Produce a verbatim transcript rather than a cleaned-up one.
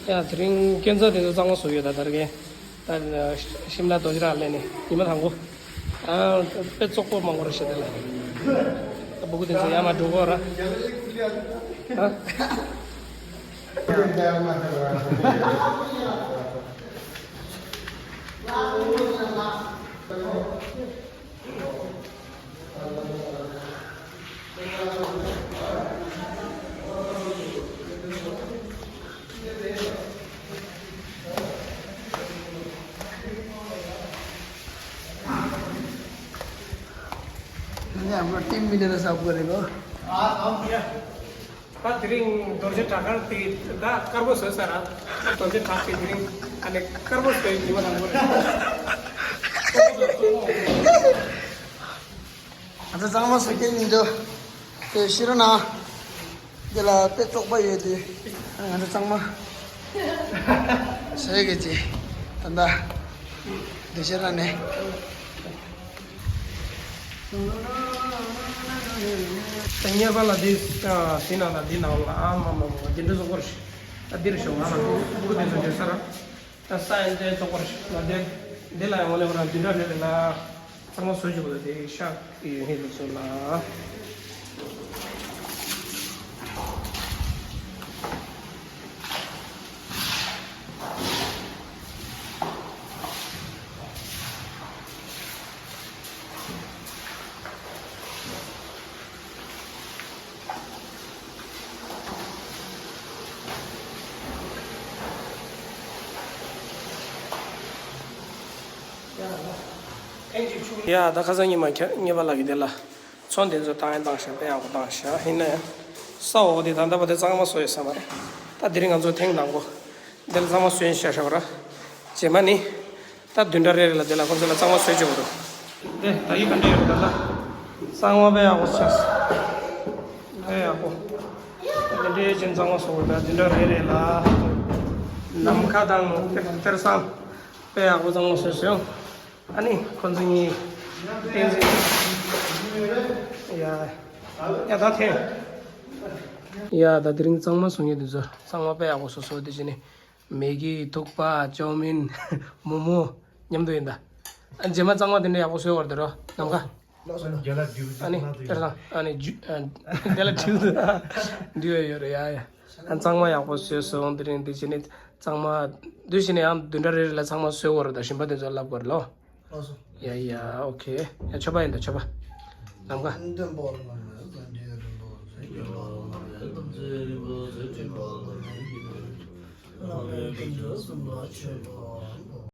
ཡ་དེ་རིང་སྐྱོན་འཛུགས་དེ་ཚོ་གཙང་མ་བཟོ་ཡོད། ད་ད་རེས་ད་ཤིམ་ལ་རྡོ་རྗེ་ར་ལས་ནས་ཉི་མ་དང་པོ། ཨ་དཔེ་བཙོག་པོ་མང་པོ་རེད་ཤག་དེ་ལ། ད་སྤུ་གུ་དེ་ཚོ་ཡར་མར་འགྲོ་གི་ཡོད་ར། ཨ། ཡང་ཏིམ་མི་ལ་ས་བརྐོས་རེད་གོ། ད་དེ་རིང་རྡོ་རྗེ་བྲག་དཀར་དེ་ད་དཀར་པོ་བཟོས་ས་ར། རྡོ་རྗེ་བྲག་དེ་དེ་རིང་ཨ་ནི་དཀར་པོ་བཟོས་ཉི་མ་དང་པོ་རེད། ང་ཚོ་གཙང་མ་བཟོ་མཁན་ཡིན་འདུག་དེ་ཤི་རོ་ན། འདི་ལ་དཔེ་བཙོག་པ་ཡོད་དེ། ང་ཚོ་གཙང་མ་བཟོས་གི་ཅི། ད་ལྟ་འདི་ཤི་ར་ནས། ད་ཉེར་པ་ལ་འདི་ཨ་འདི་ནང་ལ་འདི་ནང་ལ་ཨ་མ་མ་མ་འདི་འདྲ་བཟོ་དགོས་རེད། ད་འདིར་ཤོག་ང་ལ་ཕྲུ་གུ་འདི་ཚོ་འདྲེས་ས་ར། ད་ས་ཡན་ཏན་བཙོག་པ་རེད་ལ་འདི་འདི་ལ་ཡང་འོ་ལེ་བ་ར་འདི་འདྲ་རེད་ལ། གཙང་མ་བཟོ་བཅུག་པ་དེ་ཤག་ཡོད་ངེས་འདུག་ཚོད་ལ། ཡ་ད་ཁ་སང་ཉི་མ་ཁྱ་ཉེ་བ་ལགས་ཀྱི་དེ་ལ་ཚོང་དེ་ཚོ་བཏང་ཡང་བཏང་ཤག་དཔེ་ཡག་པོ་བཏང་ཤག་ཡིན་ན་ཡང་ས་འོག་དེ་ད་ལྟ་བར་དུ་གཙང་མ་བཟོ་ཡོད་ས་མ་རེད། ད་དེ་རིང་ང་ཚོ་ཐེངས་དང་པོ་དེ་ལ་གཙང་མ་བཟོས་ཤག་ཤག་ར། རྗེས་མ་ནི། ད་བདུན་ཕྲག་རེ་རེ་ལ་དེ་ལ་ཁོང་ཚོ་ལ་གཙང་མ་བཟོས་བཅུག་འདུག་དེ་ད་ཡིག་ག་འདྲ་ཡོད་ད་ལ། གཙང་མ་དཔེ་ཡག་པོ་བྱས། དཔེ་ཡག་པོ། དེ་འདྲའི་ཅན་གཙང་མ་བཟོ་དགོས་ད་བདུན་ཕྲག་རེ་རེ་ལ། ནམ་མཁའ་དང་གཏེར་གཏེར་སྲང་། དཔེ་ཡག་པོ་གཙང་མ་བཟོས་སོང་། ཨ་ནི་ཁོང་ཚོ་གཉིས་བསྟན་འཛིན། ཡ། ཡ་ད་ཐེངས། ཡ་ད་དེ་རིང་གཙང་མ་བཟོ་མཁན་དེ་ཚོ་གཙང་མ་དཔེ་ཡག་པོ་བཟོས་སོང་། དེ་བྱས་ནས། མེ་གི་ཐུག་པ་ཅའོ་མིན། མོ་མོ། མཉམ་དུ་ཡིན་ད། ཨ་རྗེས་མ་གཙང་མ་དེ་འདྲ་ཡག་པོ་བཟོས་བར་དུ་རོ་ནམ་མཁའ། རྒྱ་ལ་རྒྱུ་ཨ་ནི་ལ་དེ་དེར་སང་ཨ་ནི་རྒྱུ་ཨ་དེ་ལ་རྒྱུ་འདུག་ཨ་འདི་ཡོད་ཡོད་རེད་ཡ་ཡ། ཨ་གཙང་མ་ཡག་པོ་བཟོས་སོང་དེ་རིང་དེ་བྱས་ནས་གཙང་མ་དུས་ཕྱིན་ནས་ཡང་བདུན་ཕྲག་རེ་རེ་ལ་གཙང་མ་བཟོས་བར་དུ་ཞིམ་པ་དེ་ཚོ་ལབ་དགོས་རེད་ལོ། ལགས་སོ། ཡ་ཡ་ཨོ་ཁེ། ཡ་མཆོད་པ་ཡིན་ད་མཆོད་པ། ནམ་མཁའ།